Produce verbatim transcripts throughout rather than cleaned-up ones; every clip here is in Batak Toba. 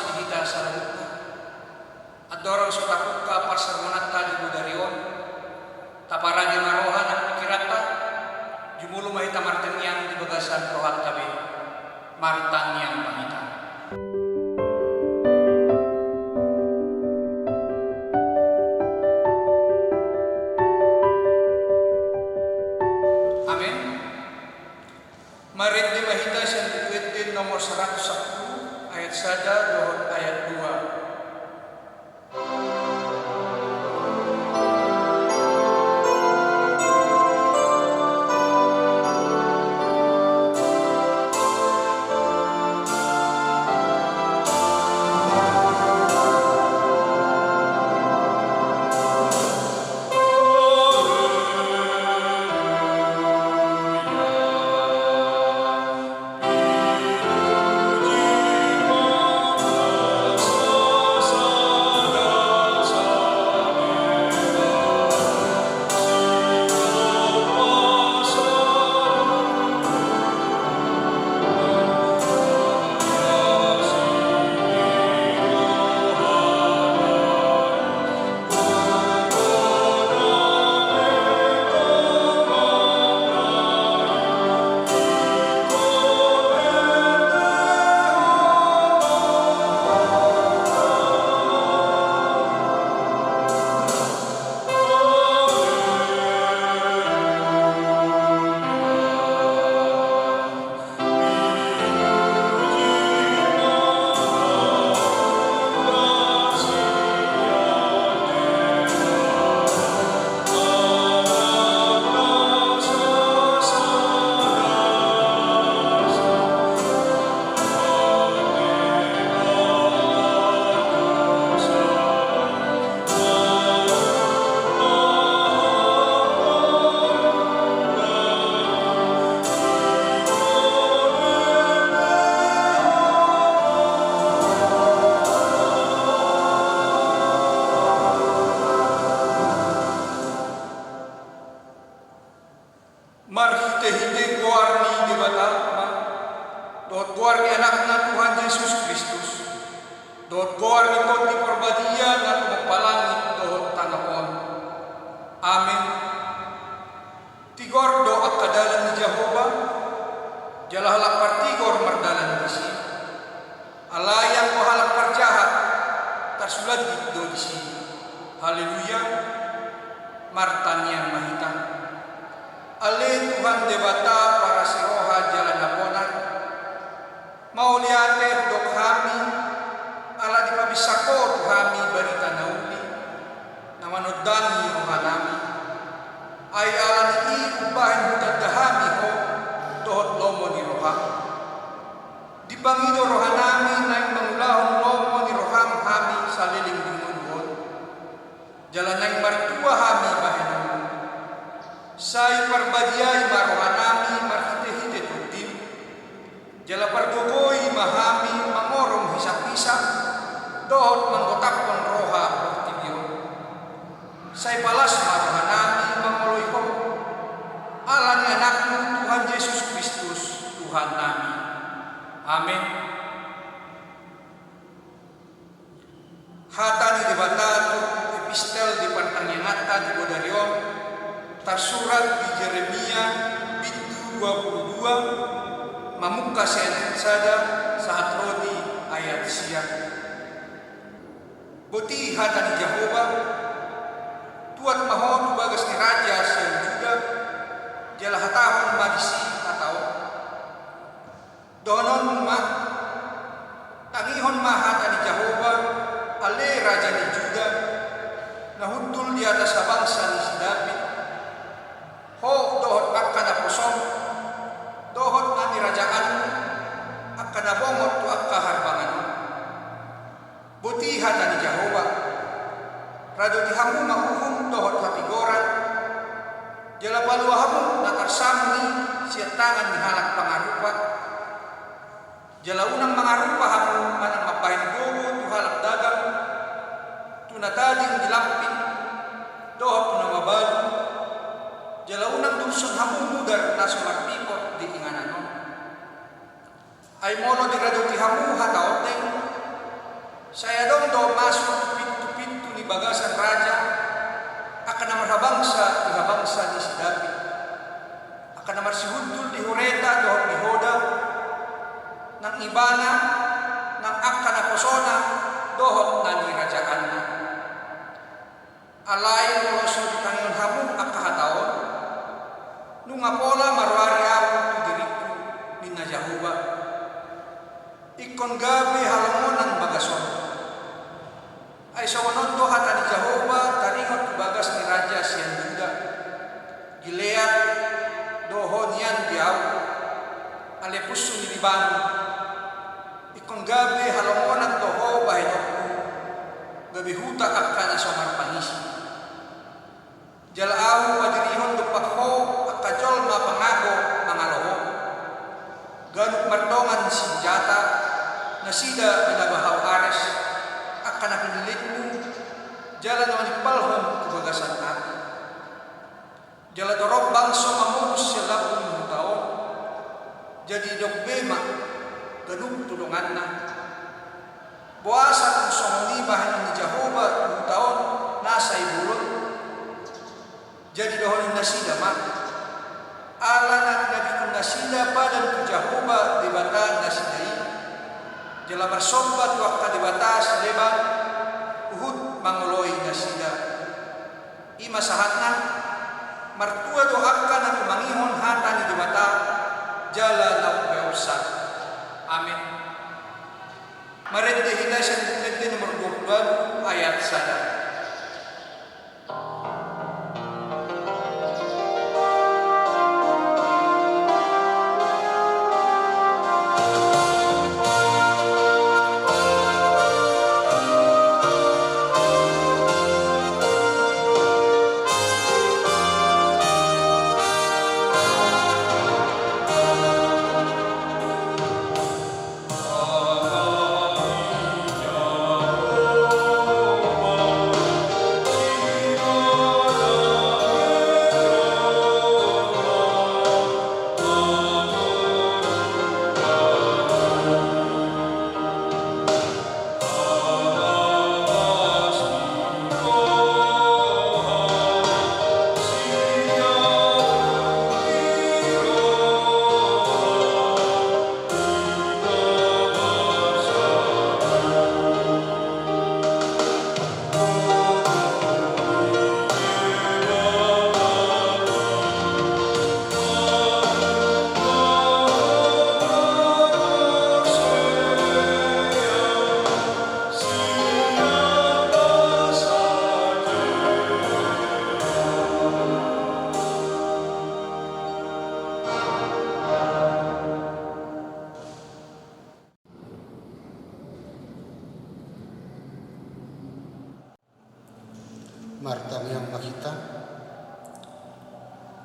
di hita saluhutna. Andorang so tapungka parsermonanta di bodari on, taparade ma roha nang pingkiranta, jumolo ma hita martangiang di bagasan rohanta be. Martangiang ma hita. Amen. Marende ma hita sian Buku Ende nomor saratus sampulu, ayat sada dohot ayat dua. Marhitehite goar ni Debata Ama, dohot goar ni Anakna Tuhan Jesus Kristus, dohot goar ni Tondi Parbadia na tumompa langit dohot tano on. Amen. Tigor do angka dalan ni Jahowa, jala halak partigor mardalan disi. Alai anggo halak parjahat, tarsulandit do disi. Haleluya. Martangiang ma hita. Ale Tuhan Debata parasi roha jala na bonar, mauliate hudok hami, ala dipabinsang Ho tu hami barita na uli, na manondangi rohanami. Ai ala ni i umbahen hutanda hami Ho dohot lomo ni roham. Dipangido rohanami naeng mangulahon lomo ni roham hami saleleng di ngolu on. Jala naeng martua hami bahenonmu. Sai parbadiai ma rohanami marhitehite tondim. Jala pargogoi ma hami mangorong hisaphisap dohot manggotaphon roha portibi on. Sai palas ma rohanami mangoloi Ho. Ala ni Anakmu Tuhan Jesus Kristus, Tuhannami. Amen. Hata ni Debata tu epistel di partangianganta di bodari on, tarsurat di Jeremia bindu dua pulu dua, mamungka sian ayat sada sahat ro di ayat sia. Boti hata ni Jahowa, tuat ma ho tu bagas ni raja sian Juda, jala hatahon ma disi hata on. Dohononmu ma, tangihon ma hata ni Jahowa, ale raja ni Juda, na hundul di atas habangsa ni si David, ho dohot angka naposom, dohot na nirajaanmu, angka na bongot tu angka harbangan on. Boti hata ni Jahowa. Radoti hamu ma uhum dohot hatigoran, jala palua hamu na tarsamun i sian tangan ni halak pangarupa. Jala unang mangarupa hamu manang mambahen gogo tu halak dagang, tu na tading di lampin, dohot tu na mabalu, jala unang durson hamu mudar na so marpipot di inganan on. Ai molo diradoti hamu hata ondeng, Sai adong do masuk tu pintu-pintu ni bagasan raja angka na marhabangsa di habangsa ni si Daud, angka na marsihundul di hureta dohot di hoda, nang ibana, nang angka naposona dohot na nirajaanna. Alai molo so ditangihon hamu angka hata on, nunga pola maroari ahu tu diringku, ninna Jahowa. Ingkon gabe halongonan bagas on. Ai songon on do hata ni Jahowa taringot tu bagas ni raja sian Juda. Gilead do ho nian di ahu, ale punsu ni Libanon. Ingkon gabe halongonan do ho bahenonku, gabe huta angka na so marpangisi. Jala ahu padirihon dompak ho angka jolma pangago mangalo ho. Ganup mardongan sinjata nasida manaba hau ares, angka na pinillitmu, jala na manimpalhon tu bagasan api. Jala torop bangso mamolus sian lambung ni huta on, jadi didok be ma ganup tu donganna. Boasa tung songon i bahenon ni Jahowa tu huta on nasa ibolon? Jadi dohonon nasida ma, ala na tinadingkon nasida padan tu Jahowa Debata nasida i, jala marsomba tu angka debata sileban, huhut mangoloi nasida. I ma sahatna, martua do angka na tumangihon hata ni Debata, jala na umpeopsa. Amen. Marende hita sian Ende nomor dua puluh walu ayat sada. Martangiang ma hita.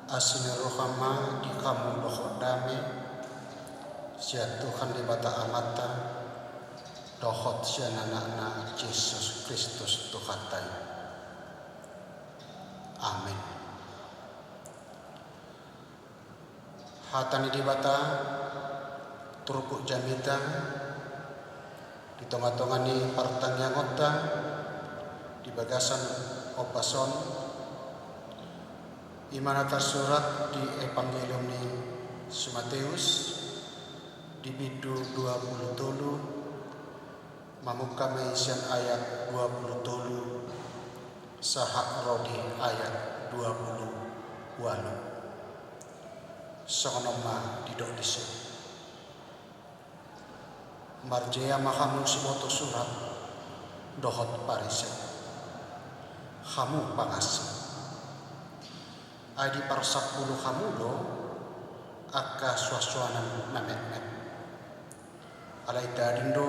Asi ni roha ma di hamu dohot dame sian Tuhan Debata Amanta dohot sian Anakna Jesus Kristus Tuhanta i. Amen. Hata ni Debata, turpuk jamita di tonga-tonga ni partangiangonta di bagasan ombas on, i ma na tarsurat di Evangelium ni si Mateus di bindu dua puluh tolu, mamungka ma i sian ayat dua puluh tolu sahat ro di ayat dua puluh walu. Songon on ma didok disi. Marjea ma hamu siboto surat dohot Parise, hamu pangasing! Ai diparsampulu hamu do angka suansuanan na metmet. Alai tading do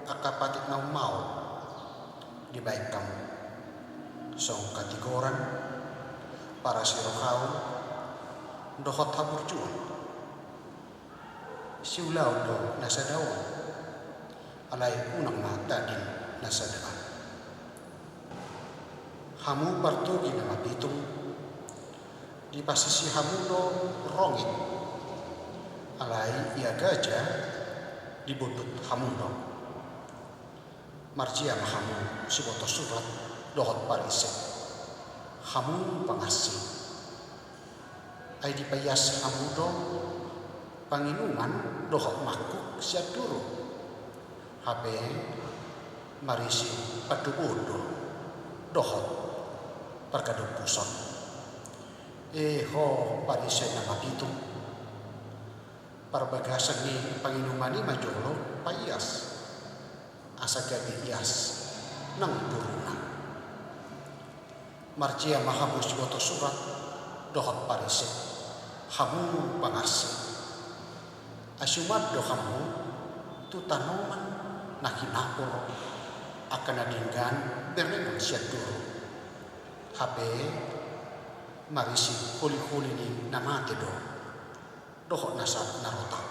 angka patik na ummaol dibaen hamu, songon hatigoran, parasirohaon, dohot haburjuon. Siulaon do na sada on, alai unang ma tading na sada an. Hamu partogi na mapitung, dipasisi hamu do rongit, alai ia gaja dibondut hamu do. Marjea ma hamu siboto surat dohot Parise, hamu pangansi. Ai dipaias hamu do panginuman dohot mangkuk sian duru, hape marisi pandoboon do dohot pargadombuson. E ho Parise na mapitung, parbagasan ni panginuman i ma jolo paias, asa gabe ias nang duruna. Marjea ma hamu siboto surat dohot Parise, hamu pangansi. Ai suman do hamu tu tanoman na hinapur angka na denggan berengon sian duru, hape marisi holiholi ni na mate do dohot nasa na rotang.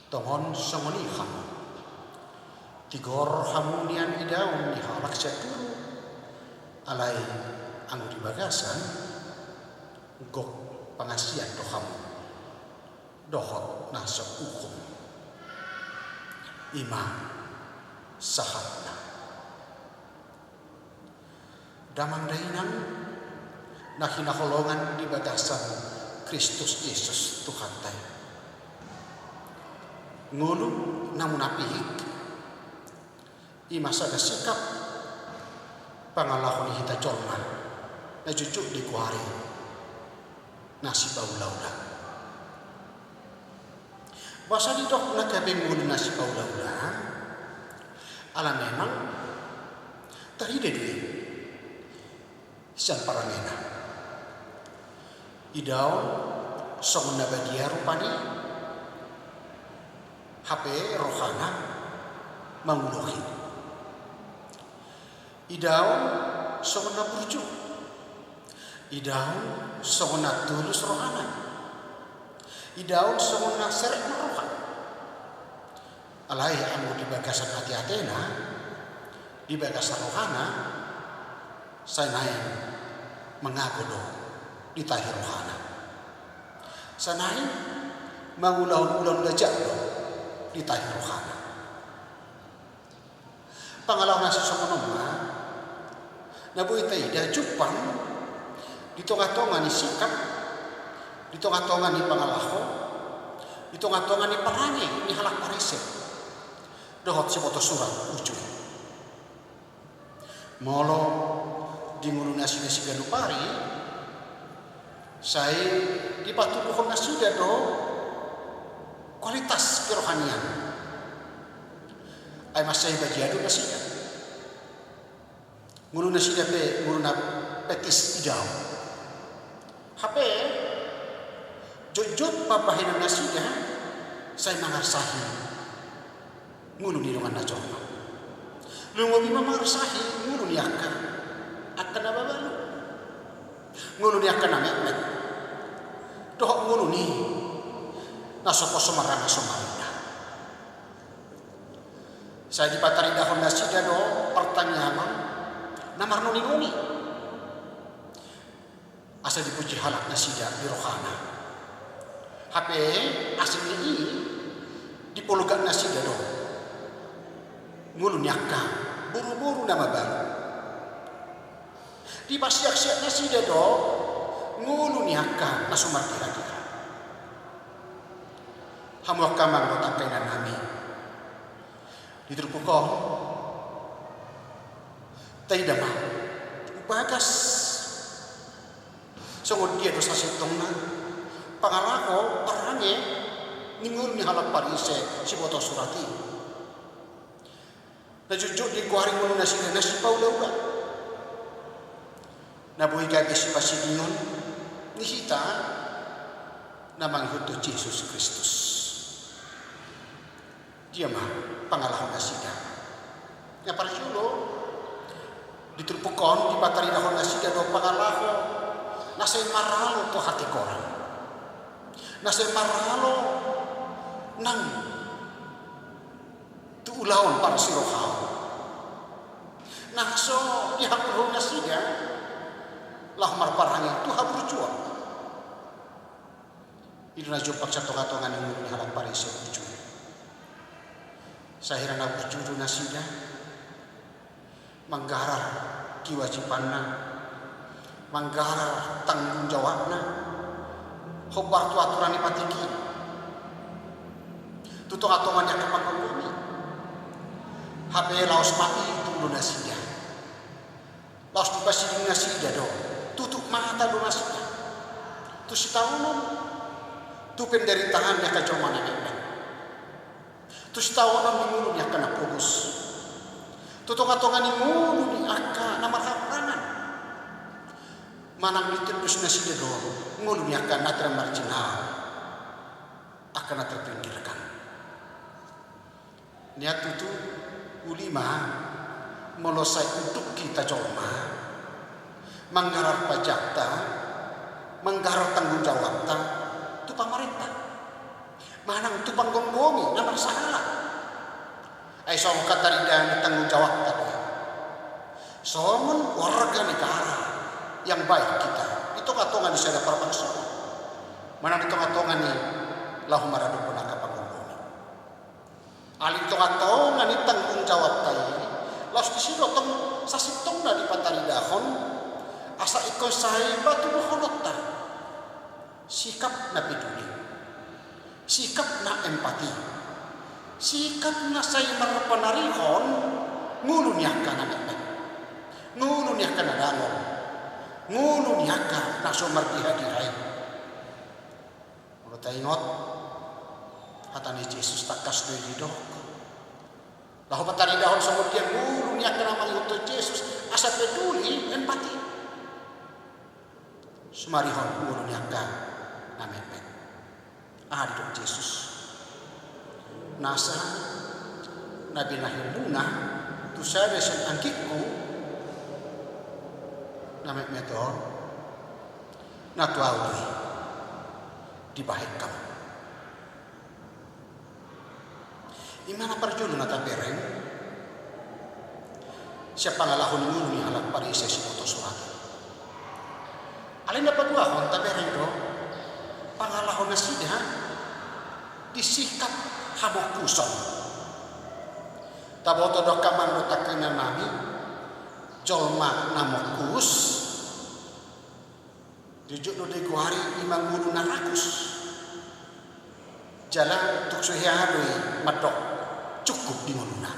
Tongon songon i hamu. Tigor hamu nian idaon ni halak sian duru, alai anggo di bagasan gok pangansian do hamu dohot na so uhum. I ma sahatna. Damang dainang na hinaholongan di bagasan Kristus Jesus Tuhanta i. Ngolu na munafik i ma sada sikap pangalaho ni hita jolma na jotjot digoari na sipaulaula. Boasa didok na gabe ngolu na sipaulaula? Ala memang tarida do i sian parangena. Idaon songon na badia rupani, hape rohana mangulohi. Idaon songon na burju. Idaon songon na tulus rohana. Idaon songon na serep marroha. Alai anggo di bagasan ateatena, di bagasan rohana, sai naeng mangago do di tahi rohana. Sai naeng mangulahon ulaon na jat do di tahi rohana. Pangalaho na sisongon on ma na boi taida jumpang di tongatonga ni sikap, di tongatonga ni pangalaho, di tongatonga ni parange ni halak Parise dohot siboto surat uju i. Molo di ngolu nasida siganup ari, sai dipatuduhon nasida do kualitas kerohanian. Ai mansai badia do nasida. Ngolu nasida pe ngolu na petis idaon. Hape jotjot pambahenan nasida sai mangarsahi ngolu ni dongan na jolma. Lumobi ma mangarsahi ngolu ni angka, angka na mabalu, ngolu ni angka na metmet, dohot ngolu ni na so poso maranga so marunda. Sai dipataridahon nasida do partangiangan na marnoninoni. Asa dipuji halak nasida di rohana. Hape asing ni i dipolgak nasida do ngolu ni angka boruboru na mabalu. Dipasiaksiak nasida do ngolu ni angka na so margiragirang. Hamu angka amang dohot angka inang nami. Di turpuk on, taida ma, ubagas songon dia do sasintongna pangalaho parange ni ngolu ni halak Parise siboto surat i. Na jotjot digoari ngolu nasida na sipaulaula. Na boi gabe sipasidingon ni hita na mangihuthon Jesus Kristus. Dia ma pangalaho nasida? Na parjolo, di turpuk on dipataridahon nasida do pangalaho na sai maralo tu hategoran, na sai maralo nang tu ulaon parsirohaon, na so dihaburhon nasida laho marparange tu haburjuon. I do na jumpang sian tongatonga ni ngolu ni halak Parise uju i. Sahira na burju do nasida manggarar kewajibanna, manggarar tanggung jawabna, hombar tu aturan ni patik i, tu tonga-tonga ni angka panggomgomi. Hape laos ma i tu ulu nasida. Laos dipasiding nasida do, tutup mata do nasida tu sitaonon, tu penderitaan ni angka jolma na mekmek, tu sitaonon ni ngolu ni angka na pogos, tu tonga-tonga ni ngolu ni angka na marhahurangan. Manang ditendus nasida do ngolu ni angka na termarginal, angka na terpinggirkan. Nian tutu, uli ma, molo sai unduk hita jolma manggarar pajakta, manggarar tanggung jawabta tu pamarenta manang tu panggomgomi na marsahala. Ai songon hata tarida ni tanggung jawabta do i, songon warga negara yang baik hita di tonga-tonga ni sada parbangsaan manang di tonga-tonga ni laho maradophon angka panggomgomi. Alai di tonga-tonga ni tanggung jawabta i, laos disi do tong sasintongna dipataridahon, asa ingkon sai patuduhononta sikap na peduli, sikap na empati, sikap na sai marpanarihon ngolu ni angka na mekmek, ngolu ni angka na dangol, ngolu ni angka na so mardiha-diha i. Molo taingot hata ni Jesus, tangkas do i didok laho pataridahon songon dia ngolu ni angka na mangihuthon Jesus asa peduli, empati, sumarihon ngolu ni angka na mekmek. Aha didok Jesus? Nasa na binahenmuna tu sada sian anggingku na mekmek on, na tu ahu do i dibahen hamu. I ma na parjolo na tabereng sian pangalaho ni ngolu ni halak Parise siboto surat. Alai na paduahon tabereng do pangalaho nasida di sikap hamokuson. Taboto do angka amang dohot angka inang nami, jolma na mokus, jujur do digoari i ma ngolu na rakus. Jala tung so hea do i mandok cukup di ngoluna.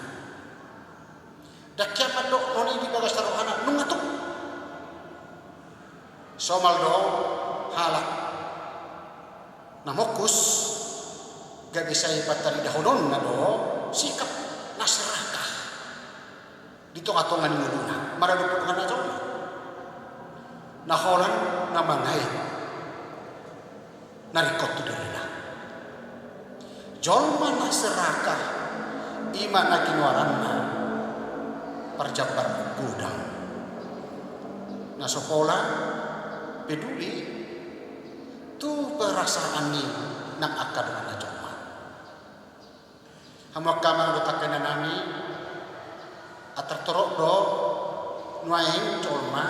Ndang hea mandok on i di bagasan rohana nunga tung. Somal do halak na mokus, gabe sai pataridahononna do sikap na serakah di tonga-tonga ni ngoluna maradophon angka na jolma. Na holan na mangae na ringkot tu dirina. Jolma na serakah i ma na ginoaranna parjambar godang, na so pola peduli tu perasaan ni nang angka donganna jolma. Hamu angka amang dohot angka inang nami, antar torop do nuaeng jolma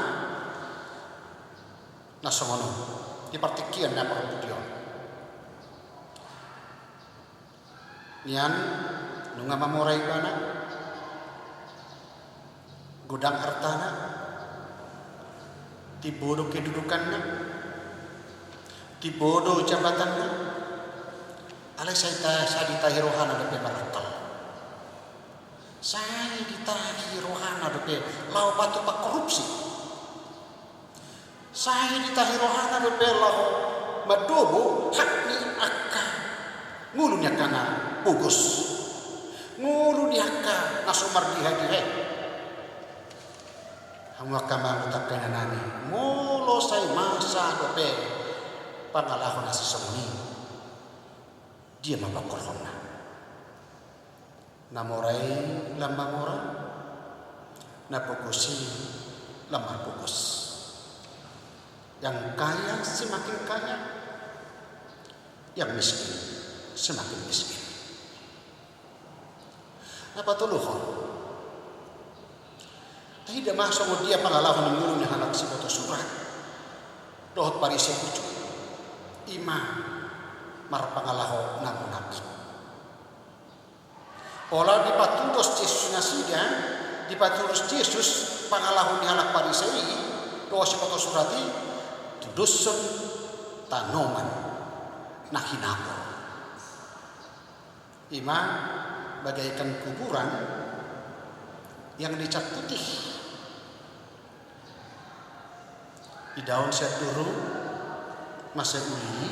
na songon on di partingkian na parpudi on. Nian nunga mamora ibana, godang artana, timbo do kedudukanna, timbo do jabatanna, alai sai ta-, sai ditahi rohana dope marangkal. Sai ditahi rohana dope laho patupa korupsi. Sai ditahi rohana dope laho mandobo hak ni angka, ngolu ni angka na pogos, ngolu ni angka na so mardiha-diha i. Hamu angka amang dohot angka inang nami, molo sai masa dope pangalaho na sisongon i, dia ma pangkorhonna? Na mora i lam mamora, na pogos i lam marpogos. Yang kaya semakin kaya, yang miskin semakin miskin. Na patoluhon, taida ma songon dia pangalaho ni ngolu ni halak siboto surat dohot Parise burju, i ma marpangalaho na munafik. Pola dipatudos Jesus nasida, dipatudos Jesus pangalaho ni halak Parisei, dohot siboto surat i, tudoshon tanoman na hinapor. Ima bagaikan kuburan yang dicat putih. Idaon sian duru, mansai uli,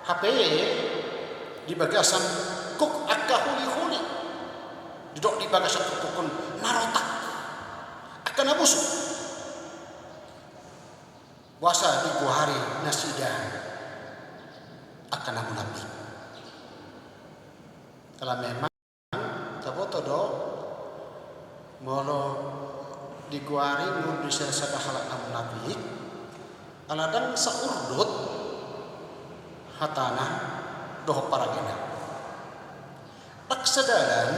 hape di bagasan gok angka holiholi, didok di bagasan turpuk on marotak, angka na busuk. Boasa digoari nasida angka na munafik? Ala memang taboto do, molo digoari ngolu ni sada halak na munafik, ala ndang saurdot hatana dohot parangena. Ndang sadalan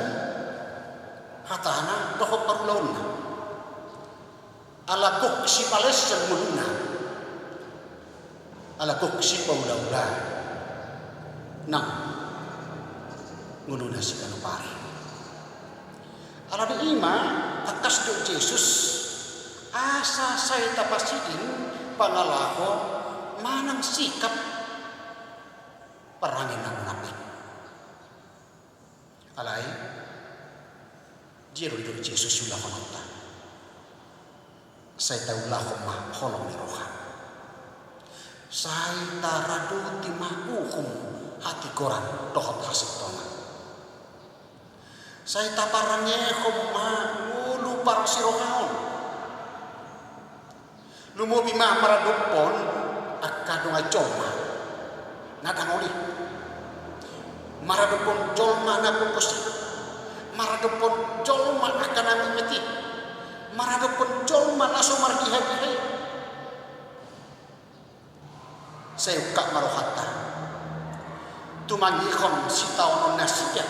hatana dohot parulaonna. Ala gok sipalessan ngoluna. Ala gok sipaulaula nang ngoluna siganup ari. Alani i ma tangkas do Jesus asa sai tapasiding pangalaho manang sikap parange na munafik. Alai, jero didok Jesus ulahononta. Sai taulahon ma holong ni roha. Sai taradoti ma uhum, hatigoran dohot hasintongan. Sai taparangehon ma ngolu parsirohaon. Lumobi ma maradophon angka dongan jolma na dangol i, maradophon jolma na pogos i, maradophon jolma angka na metmet i, maradophon jolma na so mardiha-diha i. Sai ungkap ma rohanta tumangihon sitaonon nasida.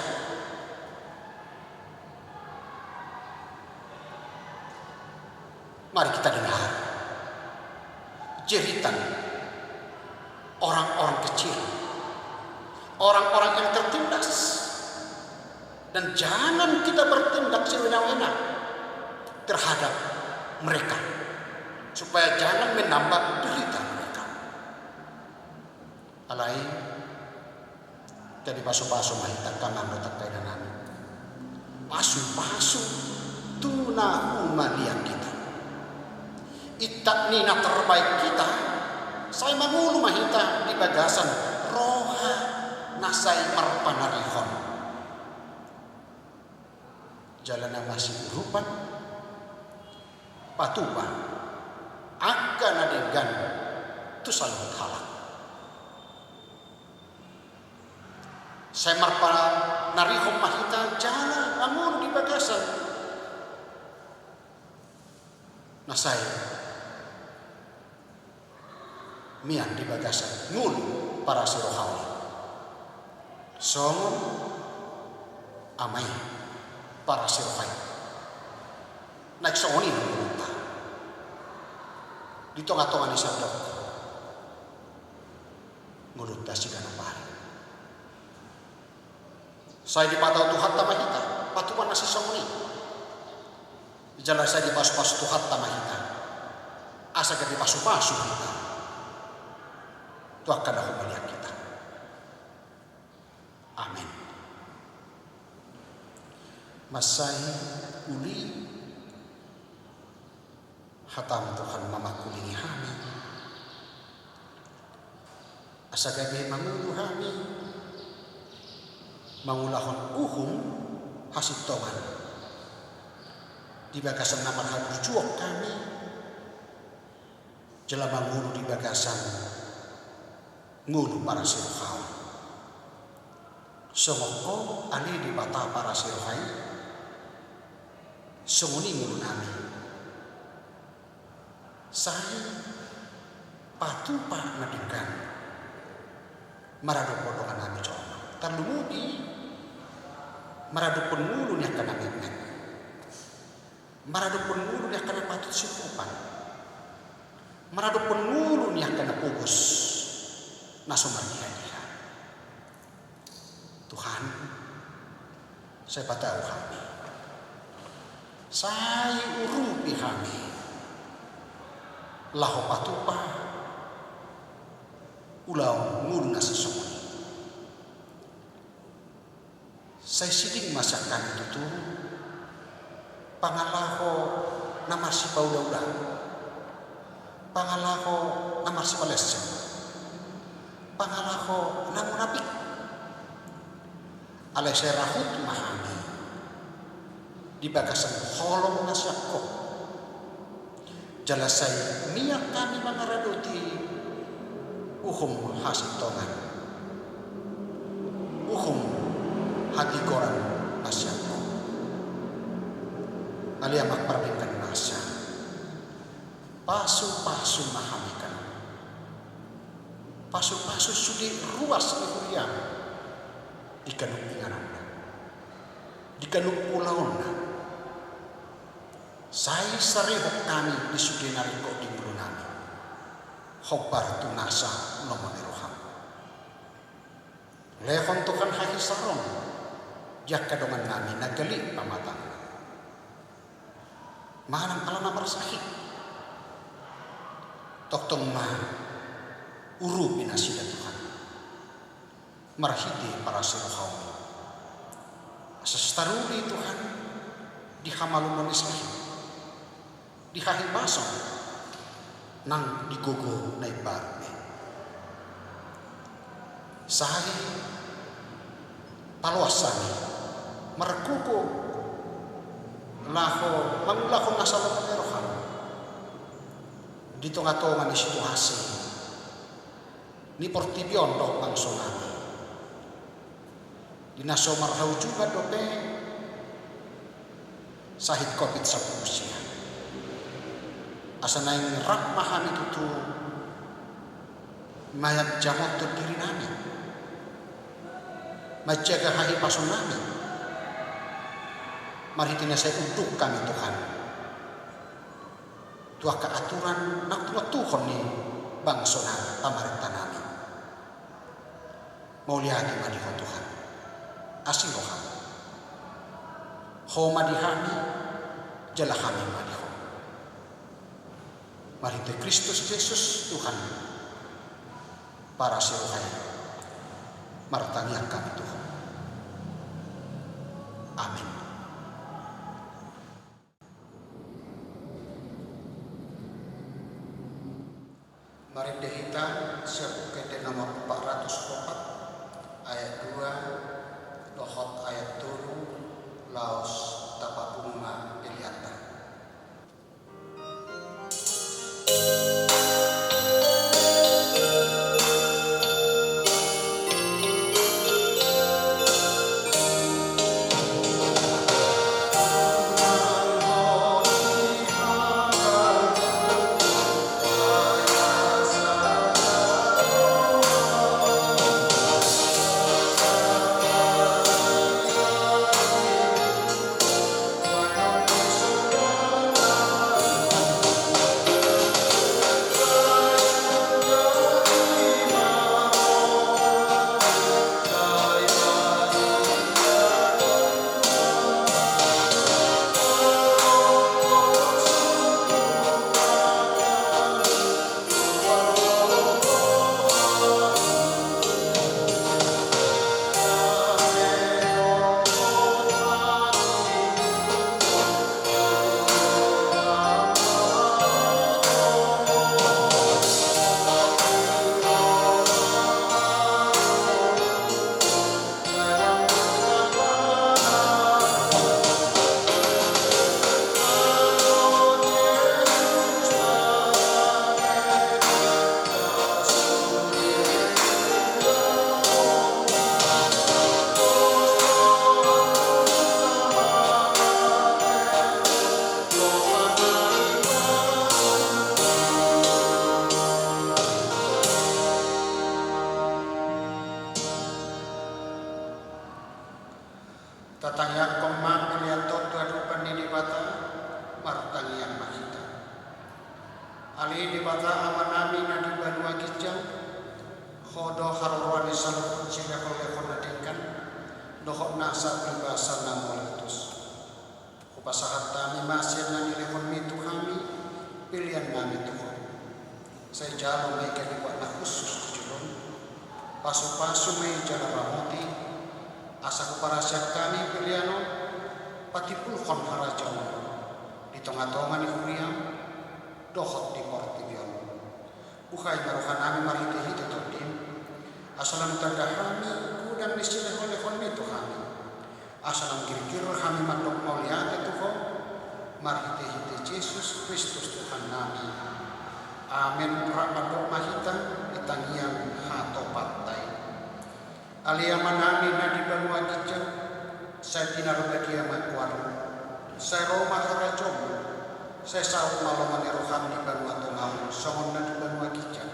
Mari kita dengar jeritan orang-orang kecil, orang-orang yang tertindas. Dan jangan kita bertindak sewena-wena terhadap mereka, supaya jangan menambah derita mereka. Alai, gabe pasu-pasu ma hita angka amang dohot angka inanami. Pasu-pasu tu na humaliang hita. Intak ni na terbaik hita, sai mangolu ma hita di bagasan roha na sai marpanarihon. Jala na masiurupan, patupa angka na denggan tu saluhut halak. Sai marpanarihon ma hita jala mangolu di bagasan na sai mian di bagasan ngolu parasirohaon. Songon ama i parasiroha i. Naeng songon i ma ngolunta di tonga-tonga ni sandok ngolunta siganup ari. Sai dipatau Tuhanta ma hita patupa na sisongon i. Jala sai dipasu-pasu Tuhanta ma hita asa gabe pasu-pasu hita tu angka na humaliang hita. Amen. Mansai uli hataM Tuhan mamangkulingi hami. Asa gabe mangolu hami mangulahon uhum hasintongan di bagasan na marhaburjuon hami, jala mangolu di bagasan ngolu parasirohaon. Songon Ho ale Debata parasiroha i, songon i ngolunami. Sai patupa na denggan maradophon dongannami jolma, tarlumobi maradophon ngolu ni angka na metmet, maradophon ngolu ni angka na patut siurupan, maradophon ngolu ni angka na pogos, na so mardiha-diha. Tuhan, Sai patau hami, sai urupi hami laho patupa ulaon ngolu na sisongon i. Sai siding ma sian hami tutu pangalaho na marsipaulaula, pangalaho na marsipalessem, pangalaho na munafik. Alai sai rap ma hami di bagasan holong na sian Ho. Jala sai mian hami mangaradoti uhum hasintongan, uhum hatigoran na sian Ho. Ale Amang pardenggan nasa, pasupasu ma hami, kan pasupasu sude ruas ni huriaM di ganup ingananna, di ganup ulaonna. Sai sarihon hami di sude na ringkot di ngolunami, hombar tu nasa lomo ni rohaM. Lehon Tuhan hahisaron di angka dongannami na galik pamatangna manang ala na marsahit. Tongtong ma urupi nasida Tuhan marhite parasirohaonMi, asa taruli Tuhan di hamalumon ni sahit, di hahipason nang di gogo na imbaru be. Sai paloas hami margogo laho mangulahon nasa lomo ni rohaM di tongatonga ni situasi ni portibi on dohot bangsonami, di na so marhaujungan dope sahit Covid sampulu sia. Asa naeng rap ma hami tutu manjamothon dirinami, manjaga hahipasonnami, marhite na sai unduk hami Tuhan tu angka aturan na tinontuhon ni bangsonami, pamarentanami. Mauliate ma di Ho Tuhan, asi rohaM. Ho ma di hami, jala hami ma di Ho. Marhite Kristus Jesus Tuhan, parasiroha i, martangiang hami tu Ho. Amin. Marende hita sian Buku Ende nomor empat ratus opat, ayat dua dohot ayat tolu, laos tapapungu ma pelean ta. Pasahat hami ma sian na nilehonmi tu hami pelean nami tu Ho. Sai jalo ma i gabe buat na hushus tu jolomi. Pasupasu ma i jala ramoti, asa huparasiat hami pelean on patimbulhon harajaonmu di tongatonga ni huriam dohot di portibi on. Buhai ma roha nami marhitehite Tondim, asa lam tanda hami godang ni silehonlehonmi tu hami, asa lam girgir hami mandok mauliate tu Ho, marhitehite Jesus Kristus Tuhan nami. Amen. Rap mandok ma hita di tangiang hatopanta i. Ale Amanami na di banua ginjang, sai pinarbadia ma goarmu, sai ro ma harajaonmu, sai saut ma lomo ni roham di banua tonga on songon na di banua ginjang.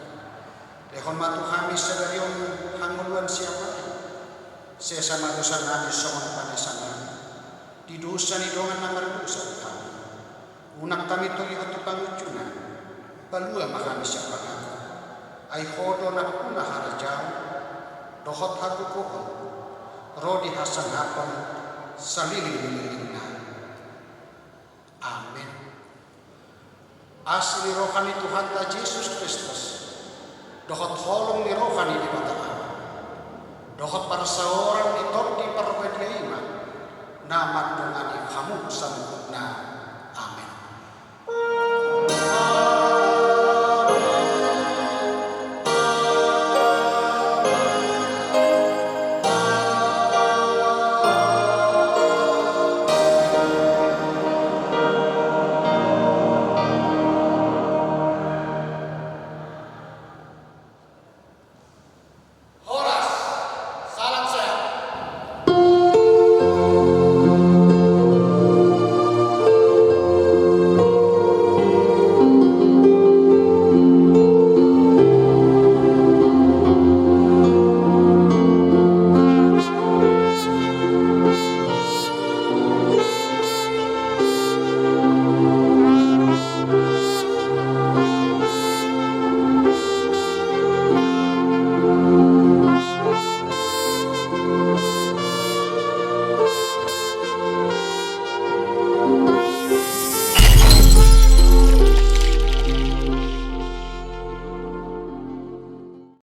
Lehon ma tu hami sadari on hangoluan siapari. Sesa ma dosa nami songon panesa nami di dosa ni dongan na mardosa tu hami. Unang hami togihon tu pangunjunan, palua ma hami sian pangago. Ai Ho do nampuna harajaon dohot hagogoon ro di hasangapon saleleng ni lelengna. Amen. Asi ni roha ni Tuhanta Jesus Kristus, dohot holong ni roha ni Debata Ama, dohot parsaoran ni Tondi Parbadia i ma na mandongani hamu.